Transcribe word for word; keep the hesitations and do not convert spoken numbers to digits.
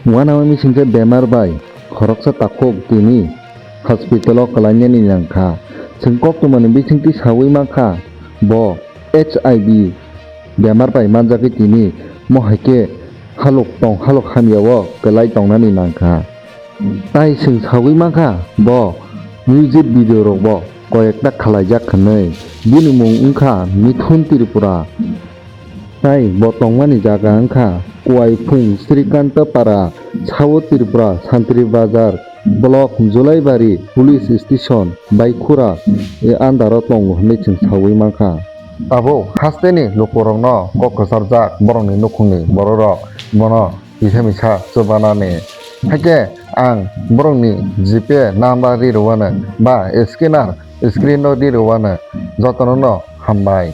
Uanama bisingsa bemar bai khoroksa takhuk tini hospital o kwlainani nangkha. Chwng koktwmani bisingtwi sawi mankha bo H I V bemar bai manjagwi tini mo hai khe halok tong halok hamya o kwlai tongnani nangkha. Tai chwng sawi mankha bo music video rok bo koyekta khwlaijak hwnwi. Bini mung wngkha Mithun Tripura. Tai bo tongmani jaga wngkha Kuaiphung, Srikanta Para, South Tripura, Santri Bazar, Block, Julaibari, Police Station, Baikhura, e under o tongo hwnwi chwng sawi mankha. Tabuk hasteni lukurokno kok kwcharjak borokni nukhungni bororok bono kisa misa chubanani. Haikhe ang borokni G P number ri rwano ba scanner screen o ri rwano jotono no hambai.